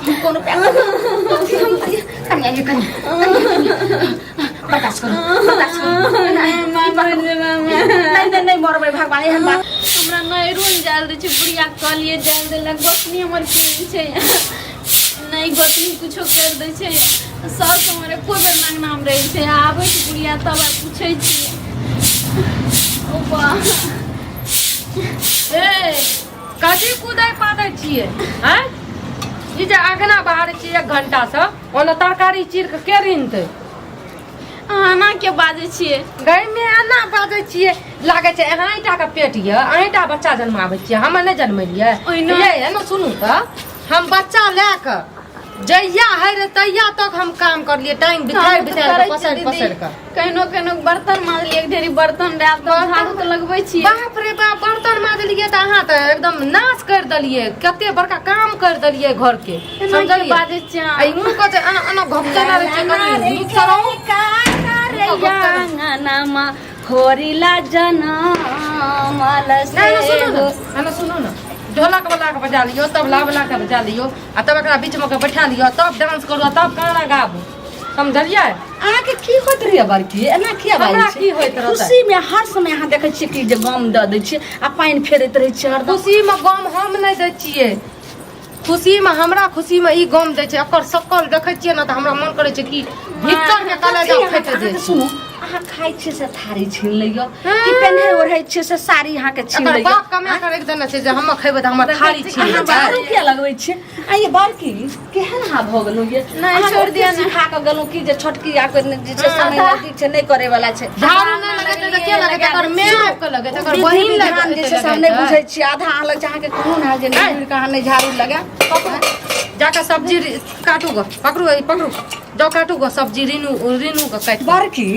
हम कोनो पैसा कथी हम कनिया ये कनिया बर्दाश्त करू बर्दाश्त करू नहीं नहीं नहीं मरबै भगवान एहन बात हमरा नैरो नहि जायल दै छै बुढ़िया कहलियै जायल देलक गोतनी हमर केहन छै नहि गोतनी कुछो करि दै छै साउस हमर एको बेर नांगनाम रहै छै आबै छै बुढ़िया तब आर पूछै छियै ओ बा ए कथी कुदै पादै छियै आँय ई जे अगना बाहर छियै एक घंटा से ओना तरकारी चीर के के रिनतै अहाँ एना के बाजै छियै गै मे एना बाजै छियै लागै छै अहाँ टा के पेट यऽ अहीं टा बच्चा जन्माबै छियै हम नहि जन्मेलियै ओहिना। ये एना सुनू तऽ हम बच्चा लए कऽ जहिया है रे तहिया तक हम काम करलियै टाइम बिथारि हम तऽ बिथारि करै कऽ छियै पसरि दीदी। पसरि कऽ केहनो केहनो बर्तन माजलियै एक ढेरी बर्तन रहै तऽ झाड़ू तऽ लगबै छियै बाप रे बाप बर्तन माजलियै तऽ अहाँ तऽ एकदम नाश करि देलियै कते बड़का काम करि देलियै घर के एना के समझलियै बाजै छियै आ ई मुँह के जे एना एना घपटेने रहै छै कनि नीक सँ रहू आंगनमा होरिला जनमल नहि नहि सुनू ने नहि सुनू ने ढोलक वाला के बजा लियौ तबला वाला के बजा लियौ आ तब एकरा बीच में के बैठा लियौ तब डांस करू आ तब गाना गाबू समझलियै अहाँके की होइत रहैए बड़की एना किया बाजै हमरा छियै? की होइत रहतै? खुशी में हर समय अहाँ देखै छियै कि जे गम दऽ दै छियै आ पानि फेरैत रहै छियै हरदम खुशी में गम हम नहि दै छियै खुशी में हमरा खुशी में ई गम दै छै एकर शकल देखै छियै ने तऽ हमरा मन करै छै कि भीतर के कलेजा कथी फाटि अहाँके जाइ छै सुनू अहाँ खाइ छियै से थारी छीन लैया कि पेन्है ओढ़ै छियै से साड़ी अहाँके छीन एकर लैया बाप कमा कऽ राखि देने छै जे हम खेबै तऽ हमर थारी छीन अहाँ लेतै झाड़ू किया लगबै छियै आ ये बड़की केहन अहाँ भऽ गेलहुँ ये नहि, अहाँ छोड़ि दिअ ने। सिखा कऽ गेलहुँ कि जे छोटकी आके जे छै समय नजदीक छै नहि करे वाला छै झाड़ू नहि लगेतै तऽ के लगेतै एकर माय आबि कऽ लगेतै एकर विधि बहिन विधान लगेतै जे छै से हम नहि बुझै छियै आधा अहाँ लग छै अहाँके कहू ने जे नहि बुझि कऽ अहाँ नहि झाड़ू लगायब जाकऽ सब्जी काटू गऽ पकड़ू ई पकड़ू जाउ काटू गऽ सब्जी रीनू रीनू के काटि बड़की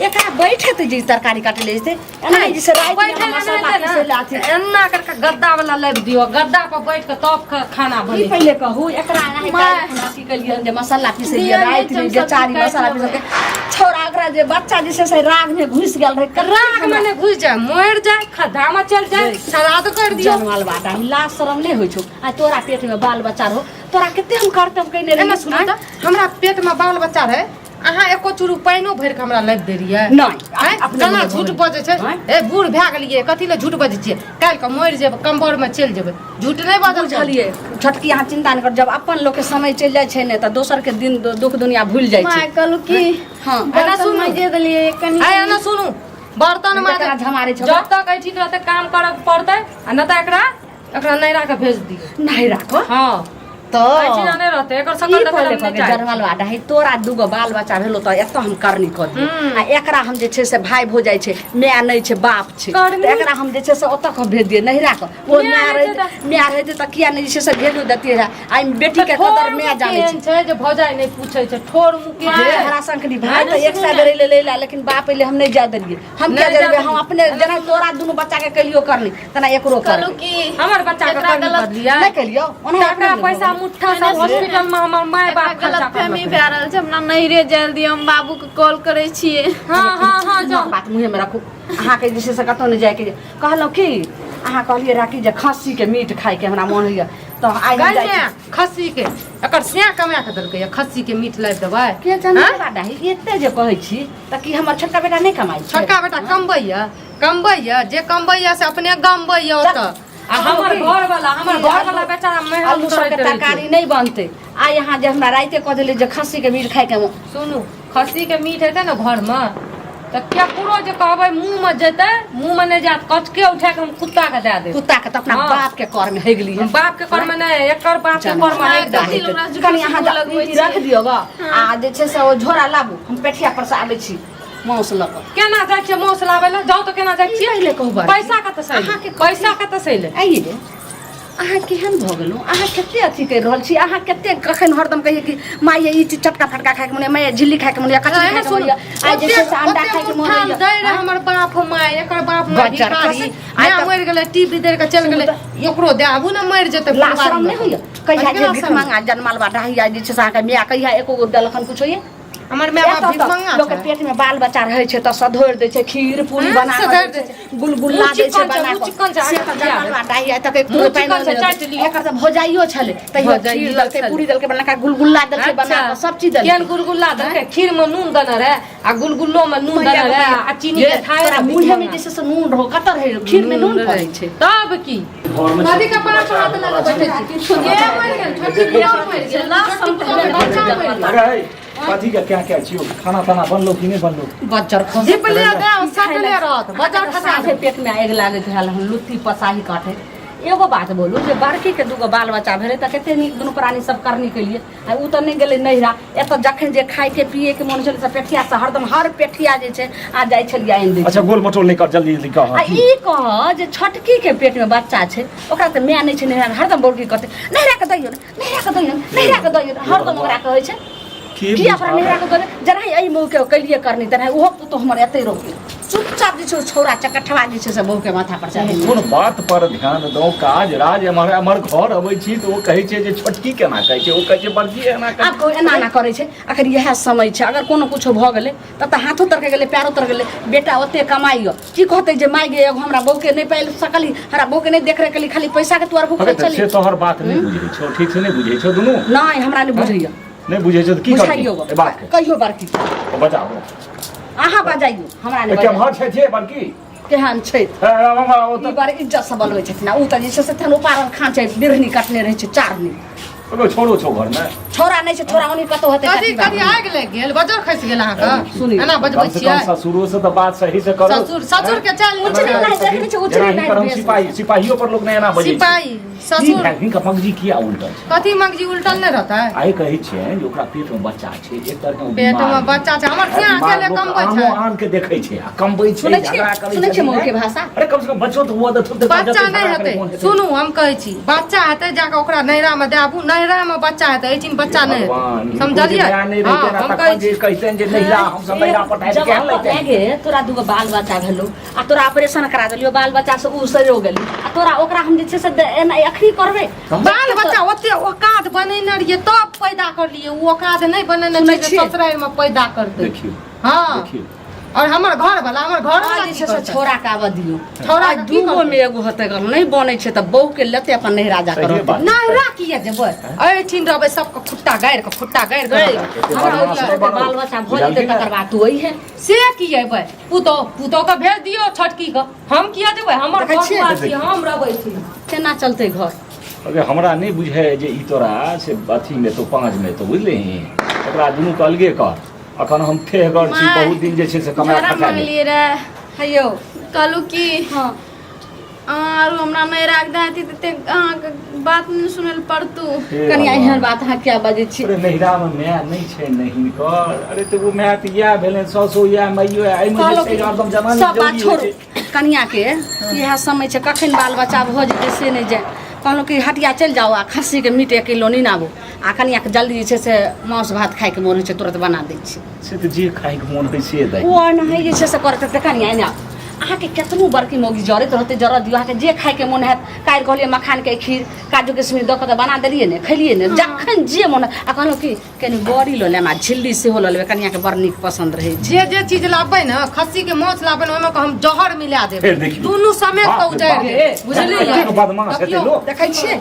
एकरा बैठे जे तरकारी काटे ले जेतै एना नहि जे से राति में बैठे अहाँ मसाला पीसै लए अथी एना करके गद्दा वाला लाबि दियौ गद्दा पर बैठ के तब खाना की बने पहिले कहू एकरा एनाही माय। काल्हि खुना की केलियै हन जे मसाला पीसलियै दिअ नहि राति में हम जे सब्जी चारी काटि मसाला लेबै। पीसलकै छौड़ा ओकरा जे बच्चा जे छै से राग में घुसि गेल रहै कते राग में नहि घुसि जाय मरि जाय खद्धा में चलि जाय श्राद्ध कर दियौ जनमल बाटा लाज शरम नहि होइ छौ आ तोरा पेट में बाल बच्चा रहो तोरा कते हम कर्तव्य कयने एना रहियै सुनू तऽ हमरा पेट में बाल बच्चा रहै अहाँ एको चूरू पानिओ भरि कऽ हमरा लाबि दै रहियै नहि, आँय? अपने केना मुँहे झूठ बोलै। बजै छै आँय? ए बूढ़ भए गेलियै कथी लए झूठ बजै छियै काल्हि कऽ मरि जेबै कम्बर मे चलि जेबै झूठ नहि बाजल करू। बुझलियै छोटकी अहाँ चिंता नहि करू जब अपन लोकके समय चलि जाइ छै ने तऽ दोसरके दिन दुख दुनिया भूलि जाइ छै माय कहलहुँ की हँ। एना बर्तन सुनू। माइजे देलियै कनि आइ एना सुनू बर्तन एकरा माजे झमारै छौ जब तक एहि ठीक रहतै काम करऽ पड़तै आ नहि तऽ एकरा एकरा नैरा के भेज दियौ नहि राखो हँ तऽ एहिठिना नहि रहतै एकर ई शकल देखै पहिले लए हम नहि कहबै चाहै जनमल बाटा हे तोरा दूगो बाल बच्चा भेलो तऽ एतऽ हम करनी कऽ दियौ हम्म। आ एकरा हम जे छै से भाय भो जाइ छै माय नहि छै बाप छै करनी? तऽ एकरा हम जे छै से ओतऽ कऽ भेज दियै नहिरा कऽ ओ माय माय नहि छै रहै माय रहै तऽ किया नहि जे छै से भेजो देतियै रहए आइ बेटी के ठोर कदर माय मुँह जानै केहन छै छै जे भौजाइ नहि पूछै छै ठोर मुँह केहन हे छै हरा शंकरी भाय तऽ एक सए बेर अयलै लै लए लेकिन बाप अयलै हम नहि जाय देलियै हम नहि किया जाय देबै हम देलियै। अपने जेना तोरा दुनू बच्चा के केलियो करनी तेना एकरो कहलहुँ करबै की हमर बच्चा के एकरा करनी गलत करलियै नहि केलियो ओना टाका पैसा मुट्ठा सब हॉस्पिटल में हमर माय एकरा बाप खर्चा गलत फहमी करलकै भए रहल छै हमरा नैहरे जायल दिअ हम बाबूके कॉल करै छियै हँ हँ हँ जाउ बात मुँहे में रखू अहाँके जे छै से कतहु नहि जायके कहलहुँ की अहाँ कहलियै रहए कि जे खस्सीके मीट खायके हमरा मोन होइए तऽ आइ हम जाइ छी। खस्सी के एकर सैं कमा के देलकै खस्सी के मीट लाबि देबै के जाने डाही एते जे कहै छी तऽ की हमर छोटका बेटा नहि कमाइ छै छोटका बेटा कमबैया कमबैया जे कमबैया से अपने गमबैया ओतऽ आ हमर घर वाला हमर घर वाला बेचारा मेहनत आलू सबके करैत रहै छै। तरकारी नहि बनतै आइ अहाँ जे हमरा राइते कह देलियै जे खस्सीके मीट खायके मोन सुनू खस्सी के मीट हेतै ने घर में तऽ केकरो जे कहबै मुँह में जेतै मुँह में नहि जायत कचके उठा के हम कुत्ता के दए देब कुत्ता के तऽ अपना हँ। बाप के कर में हेगली हम बाप के कर में नहि एकर बाप के कर में हेग देबै हमरा झूठ कनि अहाँ मुँह लगबै ई रख दियौ ग आ जे छै से ओ झोरा लाबू हम पेठिया पर से आबै छी मांस लऽ कऽ केना जाइ छियै मांस लाबै लए जाउ तऽ केना जाइ छियै पहिले कहू बड़ पैसा कतऽ से अहाँके अयलै? पैसा कतऽ से अयलै आइए रे अहाँ केहन भऽ गेलहुँ अहाँ कते अथी करि रहल छी अहाँ कते कखन हरदम कहिए कि माय ये ई चीज चटका फटका खायके मन होइए माय झिल्ली खायके मन होइए कचरी एना खायके मन सुनू, होइए आइ जे छै से अंडा ओते खायके मन मुट्ठा होइए दै रहै हमर बाप माय एकर बाप माय बच्चा भिखारी खसै। आइ माय तऽ- मरि गेलै टीवी देर के चलि गेलै ओकरो दए आबू ने मरि जेतै लाज शरम नहि होइए कहिया जे केना भिख शरम? मांगा जनमल बा डाहिया जे छै से अहाँके माय कहिया एको गो देलखन कुछो ये हमर माय बाप एतऽ भीख तऽ मंगा लोकके छै। पेट में बाल बच्चा रहै छै तऽ सधोरि दै छै खीर पूरी हँ, बना कऽ सधोरि दै दै छै गुलगुल्ला मुँह दै छै चिकन छै, बना मुँह कऽ चिकन छै, से तऽ आगे जमल डाही आइ तक एक मुँह तुर पानि चिकन छै, नहि चाटि लियौ। एकर तऽ भौजाइयो छलै तैयो भौजाइयो खीर देलकै छलै। पूरी देलकै बना कऽ गुलगुल्ला देलकै बना कऽ सब चीज देलकै केहन गुलगुल्ला देलकै खीर में नून देने रहे आ गुलगुल्लो में नून देने रहे आ चीनी ये, के थाहे तोरा रहे मुँहे में जे छै से नून रहो कतऽ रहै खीर में नून पड़ै छै तब की घरमे नदी के पार पर हाथ लगा बैठे छी के मरि गेल छोटकी बुढ़िया मरि गेल छोटकी पुतोह के बच्चा मरि गेल अरे हे, कथी के क्या क्या छियौ खाना ताना बनलो कि नहि बनलो बज्जर खस झिपले दे सटले रहत बजर खसा साफे पेट में आगि लागैत रहल हम लुत्ती पसाही काटे एगो बात बोलू जे बड़की के दूगो बाल बच्चा भेलै तऽ कते नीक दुनू प्राणी सब करनी के लिए आ उ तऽ नहि गेलै नैहरा एतऽ जखन जे खाय के पिए के मन छलै से पेठिया से हरदम हर पेठिया जे छै आ जाइ छलियै आनि दै अच्छा गोल मटोल नहि कर जल्दी जल्दी कह आ ई कह जे छोटकी के पेट में बच्चा छै ओकरा तऽ माय नहि छै नैहरा हरदम बौकी कहतै नैहरा के दैयौ ने नैहरा के दैयौ ने नैहरा के दैयौ ने हरदम ओकरा कहै छै की की अपना नैहरा के देबै जरा एहि मौके कैलिए करनी तेना ओहो पुतोह हमर एतै रोके चुपचाप जे छै ओ छौड़ा चकठवा जे छै से बहूके माथा पर चढ़ि कोन बात पर ध्यान दौ काज राज एम्हर एम्हर घर अबै छी तऽ ओ कहै छै जे छोटकी केना कहै छै ओ कहै छै बड़की एना कहै आब कोइ एना एना करै छै अखन इएह समय छै अगर कोनो कुछो भऽ गेलै तब तऽ हाथो तर गेलै पैरो तर गेलै बेटा ओते कमाइयो की कहतै जे माय गे एगो हमरा बहूके नहि पालि सकली हमरा बहूके नहि देख रेख केली खाली पैसाके तू आर भूखल अरे तऽ छली से तोहर बात नहि बुझै छौ ठीक से नहि बुझै छौ दुनू नहि हमरा नहि बुझैया नहि बुझै छौ तऽ की करबही बुझाइयो एहि बात के कहियो बड़की बजाओ अहाँ बजाइयो हमरा नहि केम्हर छै जे बड़की केहन छै हे, हमरा ओ ई तऽ बड़ इज्जत से बनबै छथिन आ उ तऽ जे छै से तहन उपारल खाँचे बिरहनी कटने रहै छै चारनी ओकरो छोड़ो छौ घरमे छौड़ा नहि छै छौड़ा ओनी कतौ हेतै कथी कथी कथी आगि लागि गेल बजर खसि गेल अहाँके सुनी। एना बजबै कम से कम छियै ससुरो से तऽ बात सही से करो ससुर ससुर के चालि उचरी नहि नहि देखने छै, उचरी जेना नहि हिनकर हम भेष। सिपाही सिपाहियो पर लोक नहि एना बजै छै सिपाही की ससुर भेल हिनकर मगजी किया उलटल छै कथी मगजी उलटल नहि रहतै आइ कहै छियै जे ओकरा पेट में बच्चा छै एक तरह के पेट में बच्चा छै हमर सियाह अकेले कमबै आमो छै आन के देखै छै आ कमबै छै सुनै छियै? झगड़ा करै सुनै छियै छथिन, मौके भाषा? अरे कम से कम बच्चो तऽ हुआ देथुन तऽ बच्चा जते नहि झगड़ा करे हेतै मोन हेतै। सुनू हम कहै छी बच्चा हेतै जाके ओकरा नैहरा में दए आबू नैहरा में बच्चा हेतै एहिठिन बच्चा नहि भगवान, हेतै हिनको समझलियै जे माय नहि हँ रहितै ने हम तखन कहै जे छी कहितनि जे नैहरा हमसब नैहरा पठाय जब केहन अपन लगितै माय गे तोरा दूगो बाल बच्चा भेलौ आ तोरा ऑपरेशन करा देलियो बाल बच्चा से उ सरो गेली आ तोरा ओकरा हम जे छै से एना एखनी करबै बाल बच्चा ओते औकात बनेने रहियै तब पैदा करलियै ओ औकात नहि बनेने सुनै छै जे छियै? ससुरारिमे पैदा करतै देखियौ हँ देखियौ और हमर घर वाला हमर घर आ वाला जे की छै से करतै? छोड़ा के आबऽ दियौ छौड़ा आ के की दूगो करतै? में एगो होतै अगर नहि बनै छै तऽ बहू के लेतै अपन नैहरा जा सहिए कर बात। नैहरा किया जेबै एहिठिन रहबै सबके खुट्टा गाड़ि कऽ खुट्टा गाड़ि कऽ गै, रहबै। हमरा बदमाश ओहि नहि बनू। बाल बच्चा भऽ बुझलही जेतै ने? तकर बाद तू अइहे से की अयबै पुतोह पुतोह के भेज दियौ छोटकी के हम किया जेबै हमर देखै घर छियै? दुआर छी हम रहबै छी केना चलतै घर अगे हमरा नहि बुझाइ जे ई तोरा से अथीमे तो पाँचमे तो बुझलिही एकरा दुनूके अलगे कर अखन हम ठेहगर छी माय, बहुत दिन जे छै से कमाए झोरा खटा लेब मंगलियै रहे हेयौ कहलू कि हँ अहाँ आरू हमरा नहि राख देती तऽ अहाँके बात नहि सुनै लए पड़तू हे कनिया भगवान। एहन बात अहाँ किया बजै छी अरे नैहरामे माय नहि छै ने हिनकर अरे तऽ ओ माय तऽ इएह भेलै सासो इएह माइयो इएह एहिमे जे कहलहुँ छै कि हरदम जनानी सब बात जरूरी छोड़ू होइ छै कनियाके इएह समय छै कखन बाल बच्चा भऽ जेतै से नहि जाय कहलहुँ कि हटिया चलि जाउ आ खस्सीके मीट एक किलो नेने आबू आ कनियाके जल्दी जे छै से मासु भात खायके मोन होइ छै तुरंत बना दै छी से तऽ जे खायके मोन होइ से दै ओ एनाही जे छै से करैत रहतै कनिया एना अहाँके केतनो बड़की मौगी जरैत रहतै जरऽ दियौ अहाँके जे खायके मोन हैत काल्हि कहलियै मखानके खीर काजू किशमिश दऽ कऽ तऽ बना देलियै ने खेलियै ने जखन जे मोन आ कहलहुँ कि कनि बड़ी लऽ लेब आ झिल्ली सेहो लऽ लेबै कनियाके बड़ नीक पसन्द रहै छै जे जे चीज लाबबै ने खस्सी के माछ लाबबै ने ओहिमे के हम जहर मिला फेर देबै देखियौ। दुनू समेत बाप के रे उजाड़ि बाप। देबै बुझलियै कतेक बदमाश हेतै देखियौ, लोक। देखै छियै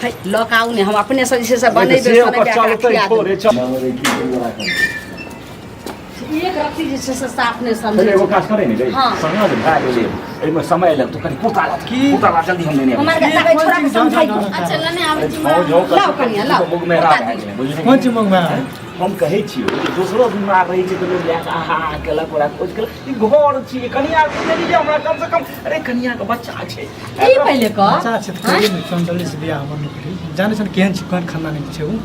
है लऽ कऽ आउ ने हम अपनेसँ जे छै से बनेबै से ओकर सोनेबै आ चलतै खिया देबै। थोड़े चल एक रत्ती जे छै से साफ नहि चल समझै एगो छै। काज करे ने रे हाँ। साँझ भए गेलै एहिमे समय लगतौ कनि कुर्ता ला की? कुर्ता ला जल्दी हम लेने हमरा आबै के ताके छोड़ा के समझाइयो अच्छा लेने आबै छी छौ झौ लाउ कनिया, लाउ। मुग में कुर्ता भए गेलै बुझलिही कोन चीज मुँह में हम कहै छियौ जे दोसरो बीमार रहै छै तऽ लोक लए कऽ आहा आहा केलक ओकरा खोज केलक ई घर छियै कनिया के नहि जे हमरा कम से कम अरे कनिया के बच्चा छै की पहिले कह बच्चा छै तऽ कहियो ने चंदौली से बियाह हमर नहि करी जानै छै ने केहन छै कोन खानदान के छै ओ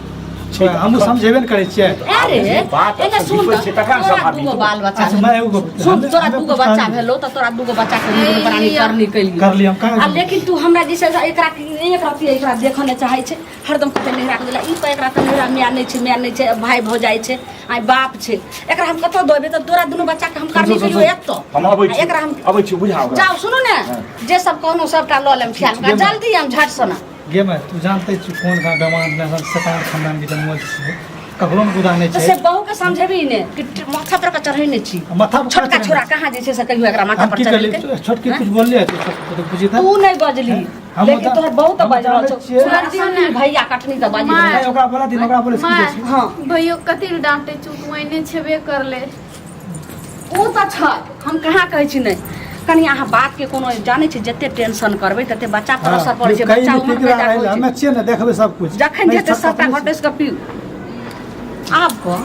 हमहूँ समझेबे ने करै छियै अरे बात एने सुन विपरीत छै, तखन तोरा सम्हारबी दूगो तू। बाल बच्चा अच्छा, मैं एगो गप- सुन तोरा हमे दूगो कुछ बच्चा कहली। भेलो तऽ तोरा दूगो बच्चा के दुनू प्राणी करनी कैलियो करली हम, कहाँ आ लेकिन तू हमरा जे छै से एकरा एक रत्ती एकरा देखऽ नहि चाहै छै हरदम कहतै नैहरा के देला ई तऽ एकरा तऽ नैहरा माय नहि छै माय नहि छै भाय भौजाइ छै आइ बाप छै एकरा हम कतऽ देबै तऽ तोरा दुनू बच्चा के हम करनी सुन, सुन, कैलियो सुन। एतऽ हम अबै आ छी एकरा हम अबै छी बुझा ओकरा जाउ सुनू ने जे सब कहलहुँ सबटा लऽ लेम ख्याल गे माय। जल्दी हम झट सना गे माय तू जानते छी कोन गाँव बेमान शैतान खानदान के जन्मल छियै ककरो मे गुदा नहि तऽ छै। से बहू के समझेबी ने कि माथा पर के चढ़ै नहि छी। माथा पर छोटका चढ़ै छोरा नहि। कहाँ जे छै से कहियो एकरा माथा हम पर की चढ़ेलकै? कहली? छोटकी कुछ बोलले है तो बुझी था तू नहि बजली, हम लेकिन तोहर बहू तऽ हम बाजि रहल जानै छौ। छियै। सुनर भैया कटनी तऽ बाजि माय। रहल छौ। ओकरा बोला दिन, ओकरा बोले की माय, जाइ छै। हँ। भैयो कथी लए डाँटे छौ? तू एने छेबे करले। ओ तऽ छै, हम कहाँ कहै छी नहि। कनि अहाँ बातके कोनो जानै छी, जते टेंशन करबै तते बच्चा पर असर पड़ै छै। कहीं बच्चा भी उमर फिक्र पैदा रहै होइ छै। हमे छियै ने, देखबै सब कुछ। जखन नहीं, जेतै छोटका सबटा नहि छै। घटैस कऽ पीउ। आब कऽ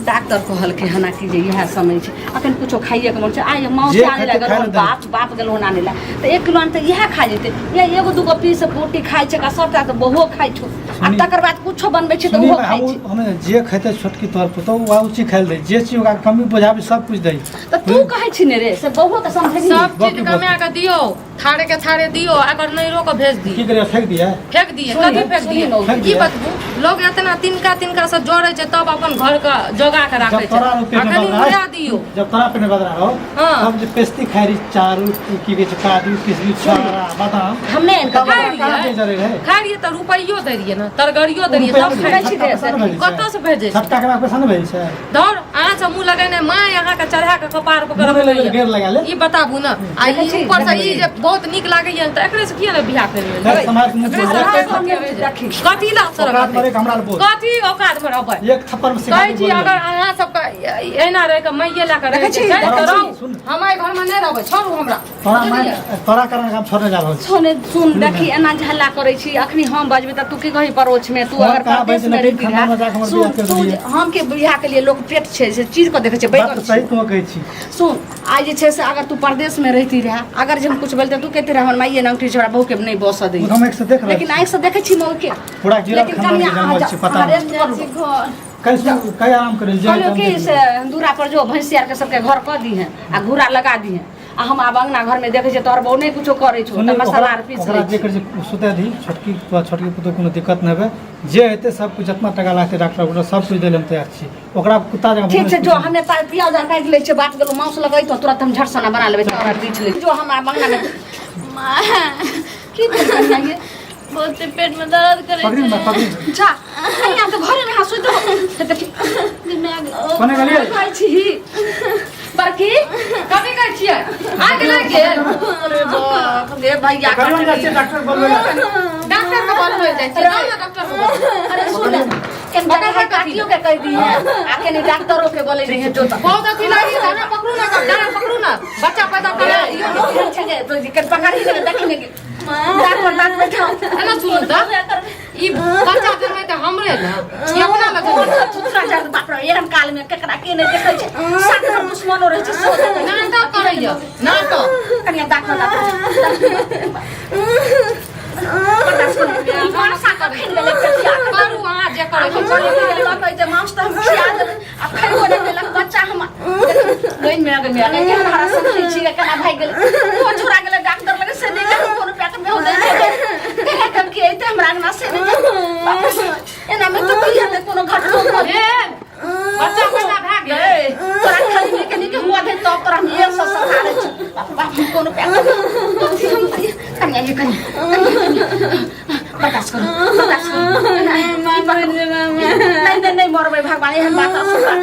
डॉक्टर कहलकै हन कि जे इएह समय छै, अखन कुछो खाइएके मन छै। आइ माउस जे आनै लए खेतै गेलहुँ खाय हन, लए। बाप बाप गेलहुँ हन आनै लए तऽ 1 किलो आनतै, इएह खा जेतै या एगो दूगो पीस रोटी खाइ छै आ सबटा तऽ बहुओ खाइ छौ आ सुनी- तकर बाद कुछो बनबै छै तऽ सुनी ओहो भाई, खाइ हम छै। हमे जे खेतै छोटकी तोहर पुतहु वएह उची खाइ लए दै, जे चीज ओकरा कमी बुझाबी सब कुछ दै। तऽ तू कहै छी ने रे, से बहुओ के समझेबही ने। सब चीज बाकी कमा के दियौ, थारे के थारे दियौ, अगर नहीं रोक भेज की दियौ। करिए, फेंक दिए? फेंक दिए। सुनी, कथी फेंक सुनी दिए? मौगी। फेंक की दिए। बतबू, लोग एतना तिनका तिनका से जोड़े छै तब अपन घर के जोगा के राखे जब छै। तोरा पेट में अखन बदरा उड़ा दियौ। जब तोरा पेट में बदरा हो हाँ। तब जे पेस्ती खाई रही, चारू की कहै छै, काजू किशमिश छुआरा बादाम हमे आनि कऽ तब खाइ ओकरा कहाँ रहियै। दे जरे रहे? खाइ रहियै तऽ रुपैयो दै रहियै ने, तरगरियो दै रहियै, रुपैआ सब नहि खाइ भेजै रहियै। छै, पैसा नहि भेजै छै। कतऽ से भेजै छै? छटका के बाद पैसा नहि भेजै छै। धर अहाँ से मुँह लगेने माय अहाँके चढ़ा के कपार पर मुँह नहि लगेले, गेर लगा ले। ई बताबू ने, आ ई देखै छी, ऊपर से देखै ई जे बहुत नीक लागैया तऽ एकरे से किया ने बियाह करि लेबै? नहि, समाज के मुँह एकरे से बोलबै। रहै से किया भेजै? देखी। कथी ला सर औकात में रहि के हमरा लए बोल। कथी औकात में रहबै? एक थप्पड़ में सिखा कहै के छी बोल। अगर अहाँ सबके एना रहि के माइये लए के रहै देखै छी, छै तऽ देखै रहू, सुन। हम एहि घरमे नहि रहबै, छोड़ू हमरा। तोरा माय तोरा कारण हम छोड़ने जा रहल छी। सुन सुन, देखी एना जे हल्ला करै छी, अखनी हम बजबै तऽ तू की कही परोछ में? तू तोरा अगर कहाँ परदेश बैठ में ने, रहिती खाना रहै, में जाके हमर सुन बियाह कर तू देलियै। जे- हम के बियाह के लिए लोक पेट छै से चीर कऽ देखै छै बात बैगन तऽ सही छै। तू कहै छी। सुन, आइ जे छै से अगर तू परदेश में रहिती रहै, अगर जे हम कुछ बोलते तू कहते रहै हमर माइये नंगटी छै, हमरा बहू के नहि बसऽ दै। ओ तऽ हम एक से देख रहल लेकिन छी। आँखि से देखै छी मौके। पूरा गिरल लेकिन खानदान के कनिया जनमल अहाँ छी, पता अहाँ नहि। रेस्ट करू। जाइ छी घर। कहीं कहीं आराम करै जे कहलियौ कि से दूरा पर जो भैंसी आरके सबके घर कऽ दीहें आ घूरा लगा दीहें, आ हम आब अंगना घर में देखै छियै तोहर बहू नहि कुछो करै छौ सुनी, तऽ मसाला आर पीस ओकरा लै जे छी। करै छै सुतै दी छोटकी, तोरा छोटकी पुतोह कोनो दिक्कत नहि हेबै, जे हेतै सब कुछ जितना टका लागतै डॉक्टर उक्टर सब कुछ दै लए हम तैयार छी, ओकरा कुत्ता जकाँ ठीक छै, भुकनै जो हमे प्याज आर काटि लै छियै, बाट गेलहुँ मांस लगै तो तुरंत हम झट सना बना लेबै, चाउर आर बीछ लै जो हम आब अंगना में। माँ, की भेल कनिया ये? बहुते पेट में दर्द करे पकड़ी छै। ने, पकड़ी। जा कनिया तऽ घरे में अहाँ सुति रहू। हे देखी दिमाग कोने गेलियै? कहै छी बड़की। कथी कहै छियै? आगि लागि गेल। अरे बाप रे भैया। करियौ जाइ छियै डॉक्टर बोलबै लए। डॉक्टर के बोलबै जाइ छियै, जाउ ने डॉक्टर के बोलबै। अरे सुन, केन बड़ा काकियो के कह दी है आ केने डॉक्टरो के बोले रही है जो तो बहुत अथी लागि गेल, अहाँ पकड़ू ने, डाँड़ पकड़ू ने, बच्चा पैदा करा दियौ ने। छै जे तो केन पकड़ी ले देखी ने डॉक्टर दांत बैठाओ। एना सुनू तऽ, ई बच्चा जन्मे तऽ हमरे ने ई अपना लग जन्मे? थुथरा जा बाप रे, एहन काल में केकरा के नहि देखै छै, सात घर दुश्मनो रहै छै सेहो देखै छै। नाटक करैया नाटक। कनिया डॉक्टर डॉक्टर मनसा कखन गेलै पेटिया? करू अहाँ जे करै हम छी। कहलियै लऽ कऽ जे मांस तऽ हम खिया देबै, आ खैबो नहि केलक बच्चा हमर। गई में गई में केहन हरा समझै छी, केना भागि गेलै ओ छोड़ा गेलै डॉक्टर लगे से नहि गेलै, कोनो पैक में हो दै छै केना कब के अइते हमरा अंगना से नहि बाप रे, एना में तऽ की हेतै कोनो घटनो भेल बच्चा पैदा भए गेल। ए, तोरा खाली नीके नीके हुआ दे तब तोरा हम एक सौ सहारे छी। बाप बाप, हम कोनो पैक कथी हम कनिया ये कनिया बर्दाश्त करू, बर्दाश्त करू। माँ, मर जेबै। नहीं नहीं नहीं, मरबै भगवान एहन बात असुर बात।